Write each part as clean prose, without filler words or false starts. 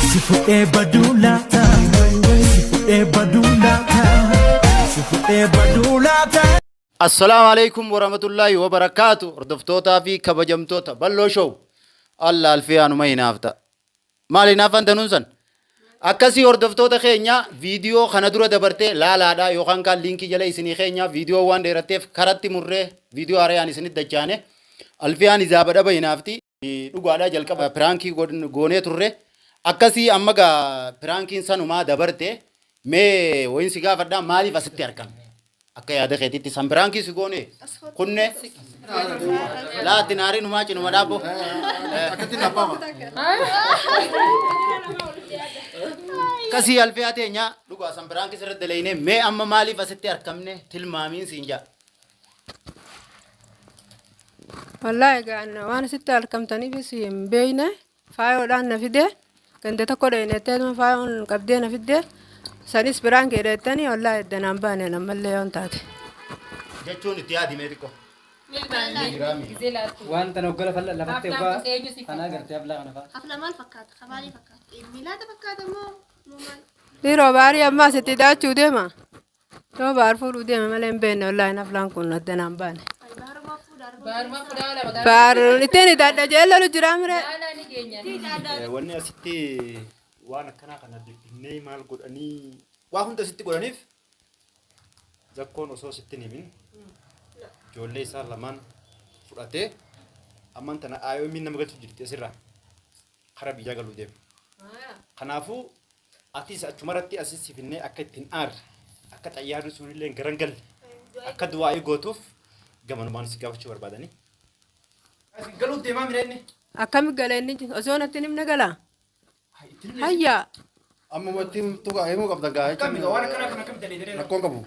Si fudhee baduu laata? Si fudhee baduu laata? Si fudhee baduu laata? Assalaamu alaikum warahmatullaahi wabarakaatu. Hordoftootaa fi kabajamtoota Balloo Show. Allah alfiyaanuma hinaafta. Maal hinaaffan tanuun san? Akkasii hordoftoota keenya, viidiyoo kana dura dabartee laalaadha yookaan kaan liinkii jala isinii keenya. Viidiyoo waan dheeratteef karatti murree viidiyoo haarayaan isinitti dachaane. Alfiyaan izaaba dhaba hinaafti. Dhugaadhaa, jalqaba piraankii goonee turre. Akkasii amma gaa piraankiin sanumaa dabarte. Mee wayin si gaafadhaa, maaliif asitti argamne? Akka yaada keetitti san piraankii si goone kunne laatti naarii numaa cinuma dhaabbo. Akkatti nabbama. Akkasii Alfiyaa teenya, dhugaa san piraankii sirratti daleeyne. Mee amma maaliif asitti argamne tilmaamiin siin jaa. Wallaahi egaa anna waan asitti argamtaniifis hin beekne. Faayoodhaan na fide, ganda tokko dheeynettee faayoon qabdee na fidde. Sanis biraan kee dheettanii wallaahi edda naan baane ammallee yoon taate. Jechuun itti yaadi mee xiqqoo. Waan tana hoggala falla lafatti hoggaa kanaa gartee ablaa kana fa'a. Hafla maal fakkaata? Kabaalii fakkaata? Miilaata fakkaata moo moo maal? Dhiiroo baarii ammaa asitti daachuu deema. Yoo baar fuudhuu deema malee hin beekne, wallaahi naflaan kun adda naan baane. Baaruma fuudha. Baaruma fuudhaa lama gaafa. Baar ittiin hidhadha jeellalu jira mire. Laalaa ni geenya. Wanni asitti waan akkanaa kana bibbinnee maal godhanii waa hunda asitti godhaniif, zakkoon osoo sitti hin himin ijoollee isaa lamaan fudhatee amman tana IOM nama galchu jirti, asirraa kara biyyaa galuu deema. Kanaafuu atis achumarratti asis si finnee akka ittiin aarre, akka xayyaarri sunillee garan galle akka du'aa'ii gootuuf gamanumaan si gaafachuu barbaadanii. Galuuf deemaa mira inni. Akkami gala inni osoo natti hin himne gala? Hayya. Ammumatti tuqa himuu qabda gaa Akkami waan akkanaa kan akkamitti daleedee rakkoon qabu.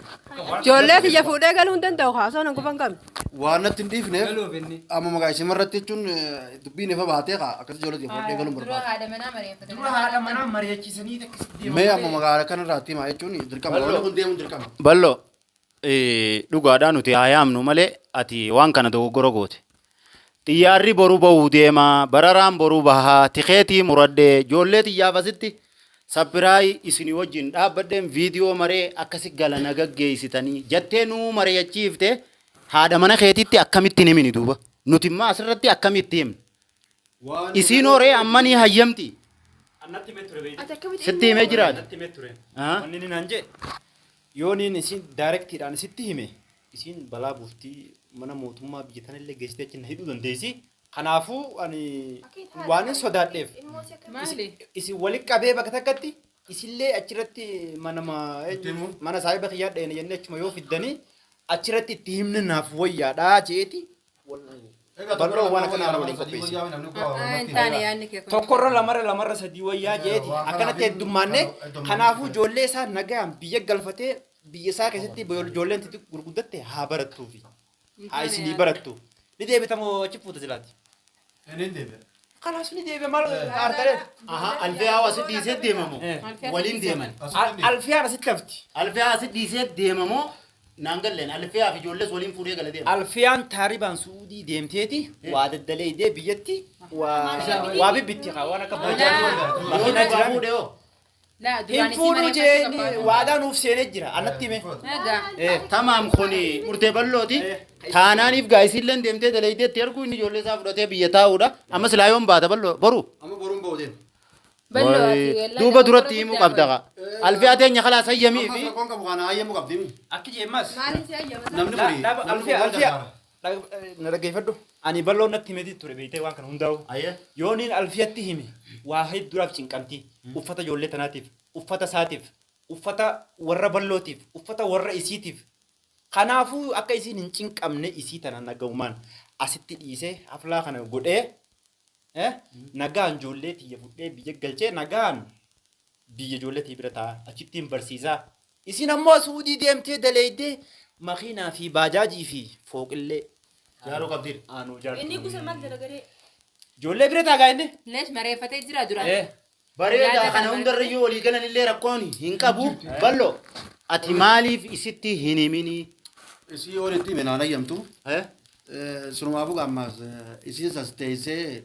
Ijoollee kiyya fuudhee galuu hin danda'u haa osoo nan quban qabne. Waan natti hin dhiifneef Galuuf inni. amma maqaa isimarratti jechuun dubbiin ifa baatee kaa akkasii ijoollee kiyya fudhadhee galuun Dura barbaada. haadha manaa mari'afatanii. Dura haadha manaa mari'achiisanii akkasitti deemaa. Mee amma magaalaa kanarraa itti himaa jechuun dirqama. Wanni kun deemuun dirqama. Ballo, dhugaadhaa nuti haa yaamnu malee ati waan kana dogoggora goote. Xiyyaarri boru bahuu deema, bararaan boru bahaa, tikeetii muradhee, ijoollee xiyyaaf asitti surprise isinii wajjin dhaabbadheen viidiyoo maree akkasi gala na gaggeessitanii jettee nuu mari'achiifte, haadha mana keetitti akkamitti hin himini duuba? Nuti immoo asirratti akkamitti himna? Isiin horee amma ni hayyamti. Annatti himee ture beeyte. Ati akkamitti Sitti himee jiraata. Annatti himee ture. Ah. Wanni inni naan jedhe, yoo niin isin directiidhaan isitti hime, isiin balaa buuftii, mana mootummaa biyya tanallee geessitee achi na hidhuu dandeessi. Kanaafuu ani waan hin sodaadheef Maali? isin walitti qabee bakka takkatti isillee achirratti mana saahiba kiyyaa dheene jennee achuma yoo fiddanii achirratti itti himne naaf wayyaadha jeeti. Bal'oo waan akkanaa waliin qopheessi. Hin taane yaadni kee kun. Tokkorra lamarra, lamarra sadii wayyaa jeeti, akkanatti heddummaanne. Kanaafuu ijoollee isaa nagaan biyya galfatee biyya isaa keessatti ijoolleen xixiqqoo gurguddatte haa barattuufi haa isinii barattu. Ni deebitamoo achi fuuta silaati? Kalaas ni deebi'a, maal aartaree? Aha, Alfiyaa asi dhiisee deemamoo? Waliin deeman. Alfiyaan asitti hafti. Alfiyaa asi dhiisee deemamoo? Naan galleen, Alfiyaa fi ijoollees waliin fuudhee gala deema. Alfiyaan taaribaan Suudii deemteeti waa daddaleeydee biyyatti waa waa bibbitti haa waan akka Yoo makiinaa duubaa jiran. fuudhee hoo? Laa Hin duraan isii fuudhuu mari'achuu jee qabaa. waadaa nuuf seenee jira annatti hime. Egaa. Tamaam, kuni murtee bal'ooti. Taanaaniif gaa isiilleen deemtee daleeydeetti erguu, inni ijoollee isaa fudhatee biyya taa'uudha. Amma silaa yoon baata bal'oo boru? Amma boruun ba'u deema. Bal'oo ati wallaahi Duuba duratti dogoggora himuu guddaa qabda gaa. Alfiyaa teenya kalaas hayyamii Amma fi rakkoon qabu kana hayyamuu qabdi. Akki jeemmas. Maaliin si hayyama? Namni kuni. Alfiyaa, Alfiyaa, na dhaggeeffadhu. Ani bal'oon natti himeeti ture beektee waan kana hundaa'u. Ayyee. Yoo niin Alfiyatti hime waa hedduudhaaf cinqamti. Uffata ijoollee tanaatiif, uffata isaatiif, uffata warra bal'ootiif, uffata warra isiitiif. Kanaafuu akka isiin hin cinqamne isii tana nagaumaan asitti dhiisee haflaa kana godhee nagaan ijoollee tiyya fudhee biyya galchee nagaan biyya ijoollee tiyya bira taa'a, achittiin barsiisaa. Isin ammoo Suudii deemtee daleeydee makiinaa fi baajaajii fi fooqillee Jaaruu qabdiidha. Aanuu jaartu. Inni kusa maal dalagaree? Ijoollee bira taagaa inni. Leesh mareeffatee jira duraan. Bareedaa, Yaada kana kana hundarrayyuu walii galanillee rakkoon hin qabu. Bal'oo ati maaliif isitti hin himinii? Isii yoo itti hime naan ayyamtu. Sunumaafuu ammaas isiin sas teessee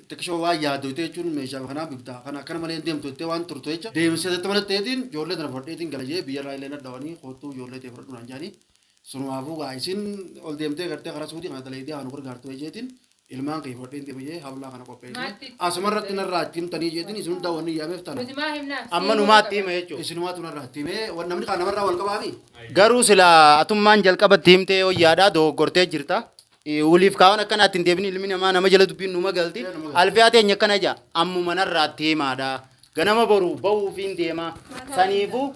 xiqqishoo waan yaaddoyte jechuun meeshaa kanaa bifta kana akkana malee hin deemtu jettee waan turtu jecha deemsee sitti mana ta'eetiin ijoollee tana fudhadheetiin gala jee biyya irraa illee nadhawanii kootuu ijoollee ta'e fudhadhu naan jedhanii sunumaafuu gaa isiin ol deemtee gartee karaa suutii kana dalaydee haa nu gargaartu jeetiin ilmaan kee fudhadheen deema jee hablaa kana qopheessee asuma irratti narraa itti himtanii jeetiin isin hundaa wanni yaameef tana. Nuti maa himnaaf? Amma numaatti hima jechuudha. Isinumaatu narraa itti himee namni kaan namarraa wal qabaafi. Garuu sila atummaan jalqabatti himtee yoo yaadhaa dogoggortee jirta. Waliif kaawwan akkanaatti hin deebin ilmi namaa nama jala dubbiin numa galti. Alfiyaa teenya akkana jaa ammuma narraatti himaadha. Ganama boru bahuufiin deema. Saniifuu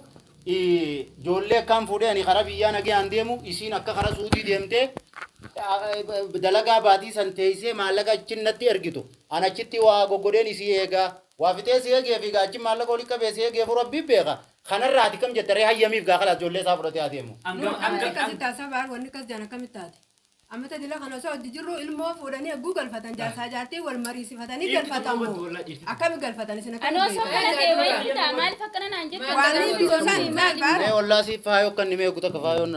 ijoollee akkaan fuudhee ani karaa biyyaa nagayaan deemu isiin akka karaa suutii deemtee dalagaa baatii san teessee maallaqa achi natti ergitu. An achitti waa goggodheen isii eegaa. Waa fixee si eegee fi achi maallaqa olii qabee si eegee fu rabbii beeka. Kanarraati kam jettaree hayyamiif gaa kalaas ijoollee isaa fudhatee adeemu. Wanni akkasii taasisaa baal wanni akkas jaan akkamitti taate. Amma tajaajila kana osoo hojii jirru ilmoo fuudhanii eeguu galfatan jaarsaa jaartii wal mariisifatanii galfatamu. Akkami galfatan isin Ani akkami osoo kana ta'e wayii ta'a maaliif akkana naan jettan? Waan gosan maal baal. Mee ollaa si faayoo kan nimee eegu takka faayoon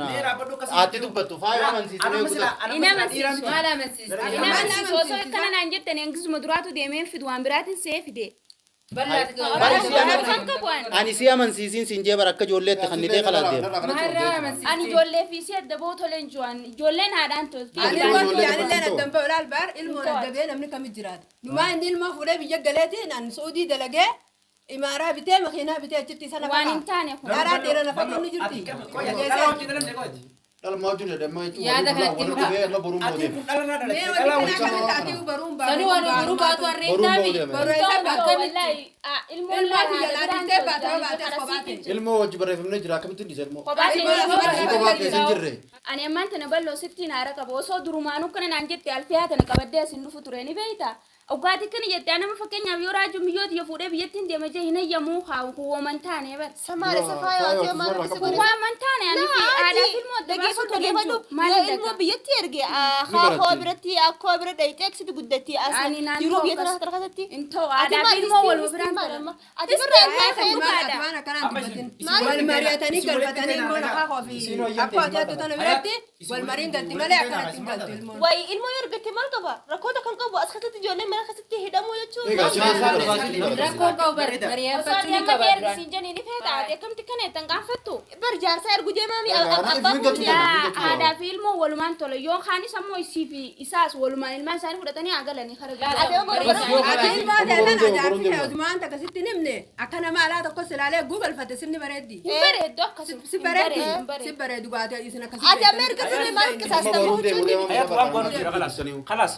ati dubbattu faayoo amansiisu eegu takka. Hin amansiisu. Maal amansiistu? Hin amansiisu osoo akkana naan jettan hangisuma duraatu deemeen fidu waan biraatiin see fide. Bal'aati Bakka bu'an. Ani si amansiisiin siin jee bara akka ijoolleetti kannitee kalaas deema. Maarraa amansiistu? Ani ijoollee fi si adda ba'uu toleen jiran ijoolleen haadhaan tolti. Ani ilmoon yaanillee addan ba'u laal baar ilmoon adda ba'ee namni kamit jiraata. Numaa inni ilmoo fuudhee biyya galeetiin an suudii dalagee imaaraa bitee makiinaa bitee achitti isa lafa Waan hin taane kun. Daaraa dheera lafa inni jirti. Dhalmaa wajjin jedhama jechuun Yaada kanatti warri dhufee amma boruun boodeef. Mee wanni kana akkamitti ati baruun Sani waan boruu baatu harreen Boruun taabi. ba'uu deema. Boruu eessa baatu? Wallahi ilmoon Ilmoo haadha biyya biraan laattee baate tolti. baate as kophaa ta'e. Ilmoo wajji barreeffamnee jira akkamittiin dhiisa ilmoo. Kophaa Ilmoo ta'e lafa Isii kophaa keessa hin jirre. Ani ammaan tana bal'oo sittiin haara qaba osoo durumaanuu kana naan jette alfiyaa tana qabaddee asin dhufu ture ni beekta. Dhugaatii kana jettee nama fakkeenyaaf yoo raajuu biyyooti yoo fuudhee biyyattiin deema jee hin hayyamuu haa huwwaman taane bara. Samaara isa faayoo ati maal akkasii godhe? Huwwaman taane ani fi aadaa fi ilmoo adda baasuu toleen jiru. Maal Yoo hin ilmoo daga? biyyatti erge haakoo biratti akkoo bira dhayitee akkasitti guddatti as Ani naan jiruu ta'u biyya akkas. tana keessatti. Hin ta'u Ati aadaa maal fi ilmoo istiin waluma istiin biraan maal tola. amma? Ati birra ilmaa Ati fayyadu. waan akkanaan dubbatin. Wal mari'atanii galfatanii ilmoo lafaa ofii akkoo ati hattu tana biratti wal mariin galti malee akkanatti hin galtu ilmoon. Wayi ilmoo yoo argatte maal qaba? Rakkoota kan qabu as keessatti ijoolleen mana keessatti hidhamuu jechuun. Egaa isin Rakkoo qabu bar Osoo mari'affachuu ati ni amma qaba deergi duraan. siin jenni ni feeta ati akkamitti kana jettan qaanfattu? Bar jaarsaa ergu deemaami Egaa, abbaa ifni galchu fuudhee. jira. Aadaa fi ilmoo walumaan tola yoo kaanis ammoo isii fi isaas walumaan ilmaan isaanii fudhatanii haa galanii kara Ati amma bara Ati ilmoo Boruun teellan deema, ajaa'ibsi boruun deema. odumaan akkasitti himne akka nama alaa tokko silaalee eeguu galfatte sirni bareeddi. Hin bareeddu akkasuma. Si bareeddi si bareedu baatee isin akkasitti. Ati amma erga sirrii maal Amma qisaastamuu boruun deemu huccuu deema. Ayyaatu waan goonu jira kalaas. Kalaas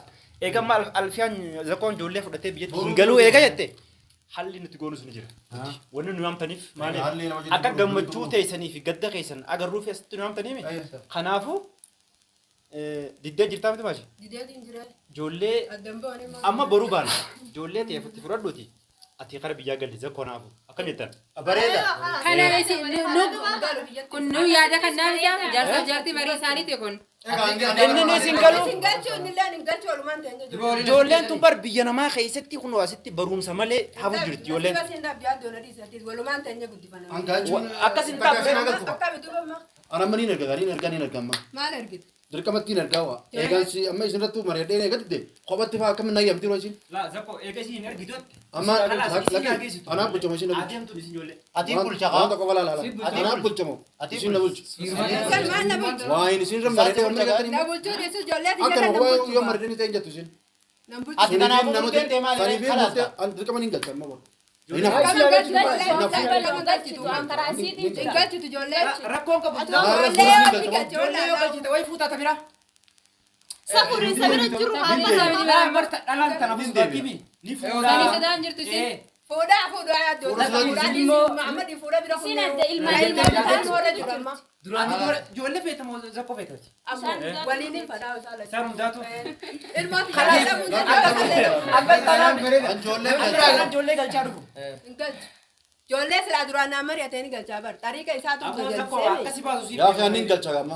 eega amma alfiyaan zakkoon ijoollee fudhatee biyyatti hin galuu eega jette halli nuti goonus ni jira. Wanni nu yaamtaniif Haalli nama maaliif jiru akka jiru gammachuu jiru. teessanii fi gadda keessan agarruu fi asitti nu yaamtaniimi. Kanaafuu diddee jirtaa miti maashi? Dideetiin jira. Ijoollee Addan ba'anii maal? amma boruu baana ijoollee ta'e futti fudhadhuuti ati kara biyyaa galli zakkoo naafu akkam jettan. Bareeda. Kana isin nu kun nu yaada kan naaf isaa jaarsaa jaartii marii isaaniiti kun. Inni ni isin galu. Isin galchuu inni illee hin galchuu walumaan ta'e jechuudha. Ijoolleen tun bar biyya namaa keessatti kun asitti barumsa malee hafu jirti ijoolleen. Walumaan ta'e guddifana. Akkas hin taatu. Akkami duuba amma Ana amma niin erga niin ergaa niin erga amma. maal ergite? Dirqamatti niin ergaa waa. Eegaan si amma isin irrattuu mari'adhee eegatte kophatti fa'aa akkamiin nayyamti yeroo isin. Laa zakko eega isin hin argitutti. Amma lakki anaaf bulchamu isin na bulchu. Adeemtu isin ijoollee. Ati bulcha Waan haa. tokko balaa laala. Anaaf bulchamu isin na bulchu. Isin maal na bulchu? Waa inni isin irra mari'adhee waan mari'attanii Na bulchuu dhiisu ijoollee akka tiyya nama na yoo bulchu. mari'adhee ta'e hin jettu isin. Na bulchu. Ati kanaafuu murteen tee maali? Saniif Kalaas. murtee an dirqama niin galcha amma boru. Galchitu galchitu waan karaa isiitiin Hin jira. galchitu ijoollee. Rakkoon qabu. Ijoollee yoo galchi Ijoollee yoo galchite wayi fuutaa tabira. Safuriin sabira jiru haala Laa marta dhalaan tana fuutaa kimi. Ni Sani fuudhaa. sadaan jirtu isin. Fuudhaa fuudhaa yaaddoo. Fuudhaa dhiisuu Mahammad fuudha bira Isin adda ilmaan Ilmaan ilmaan warra jiru amma. Duraan ijoollee feetamoo zakkoo feetati. Waliin hin fadhaa isaa lachu. Isaan hundaatu. Ilmoo tiyya dhabuun Abbaan tanaan Ijoollee Duraan ijoollee galchaa dhufu. hin galchu. Ijoollee silaa duraan naa mari'atee ni galchaa bar. Xariiqa isaatu Akkuma zakkoo galchee. akkasi baasu siif. Yaa fi ani galcha amma.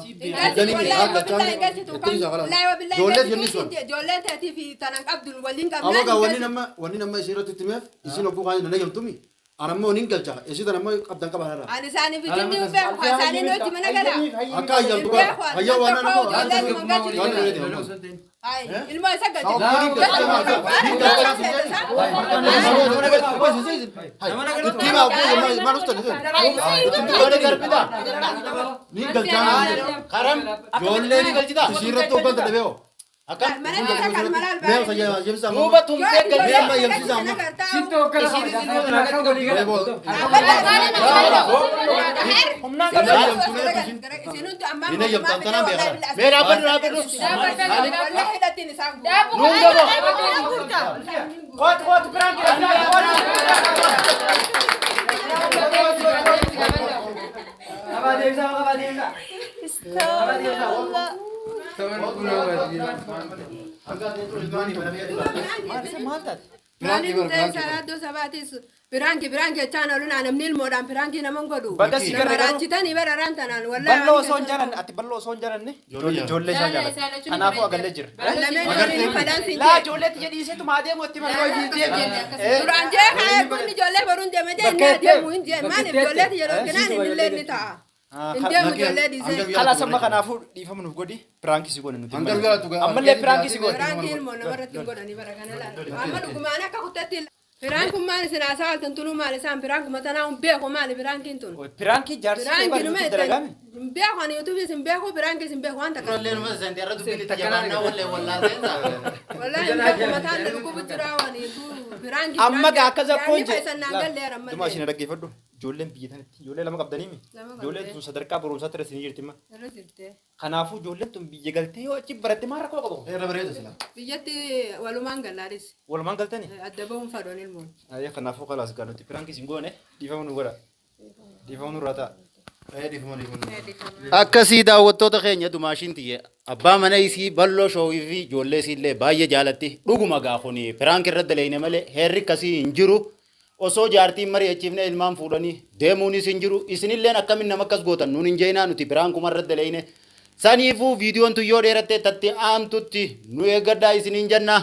Ijoollee jenni sun. Ijoolleen teetii fi tanan qabdu waliin Amma gaa wanni qabnaan. nama wanni nama isin irratti itti himeef isin obbuu kaanii nana jamtumi. Ana immoo nin galcha. Isii tana immoo qabdan qaban irraa. Ani isaaniif ijinni hin beeku. Isaanii nuti mana gala. Akka hayyamtu bara. Hayya waan nama Ilmoo isa galcha. Ni galchaa. Karam ijoollee ni galchitaa? Isiirratti hoggan dadhabee hoo. Akkam? Mana keessa kan mala Mee osoo yemsa amma. Duuba tumtee Mee galchitee amma yemsisa amma. Mee dhaabbadhu dhaabbadhu. Nuun gabo. Qoot qoot piraanki Qabaa deebisaa qabaa deebisaa. Piraanki piraanki jechaan oolu namni ilmoodhaan piraankii nama hin godhu. Baga si Nama gargaaru. raachitanii bara raan tanaan wallaahi. Bal'oo osoo hin jaalanne ati bal'oo osoo hin jaalanne ijoollee isaa jaalladha. Kanaafuu agallee jira. Lameen waliin fadhaan siin Laa jee. ijoolleetti jedhiiseetu maa deemu itti maloo ifii deemu. Duraan jee haa kun ijoollee boruun deeme jee inni adeemu hin jee maaliif ijoolleetti yeroo kennan inni illee ni ta'a. Hin deemu ijoollee dhiisee. Kalaas amma kanaafuu dhiifama nuuf godhi piraankii si goone nuti. Hanga guyyaa Ammallee piraankii si goone. Piraankii ilmoo namarratti hin godhanii bara kana laala. Amma dhugumaan akka kutatti piraankuun maal isin haasaa ooltan tunuu maal isaan piraankuma tanaa hin beeku maali piraankiin tun. Piraankii jaarsi kee Piraankiin bara numa nuti dalagame. hin beeku ani yuutuubiis hin beeku piraankiis hin beeku waan takka. Ijoolleen uma seenteerra dubbiin itti jabaannaa wallee wallaalteen ta'a. Wallaahi hin beeku mataan na dhukkubu jira waan piraanki. Amma gaa akka zakkoon Yaadni keessan naan galleera Dhuma ammallee. isheen dhaggeeffadhu. Ijoolleen biyya tanatti ijoollee lama qabdanii mi? Lama qabdee. Ijoolleen tun sadarkaa barumsaatti irra isinii jirti ma. Irra jirte. Kanaafuu ijoolleen tun biyya galtee yoo achi baratte maal rakkoo qabu? Irra bareeda sila. Biyyatti walumaan gallaaris Walumaan galtani? adda bahuun fadhoon ilmoon. Ayya kanaafuu kalaas gaa nuti piraankii isin goone dhiifama nu godha. Dhiifama nurraa ta'a. Dhiifama dhiifama. Akkasii daawwattoota keenya dumaashiin tiyye abbaa mana isii bal'oo shoowii fi ijoollee isiillee baay'ee jaalatti dhuguma gaa kuni piraank irra daleeyne malee heerri akkasii hin jiru osoo jaartiin mari'achiifne ilmaan fuudhanii deemuunis hin jiru isinilleen akkamin nama akkas gootan nuun hin jeenaa nuti piraankuma irra daleeyne saniifuu viidiyoon tun yoo dheeratte tatti aantutti nu eeggadhaa isiniin jenna.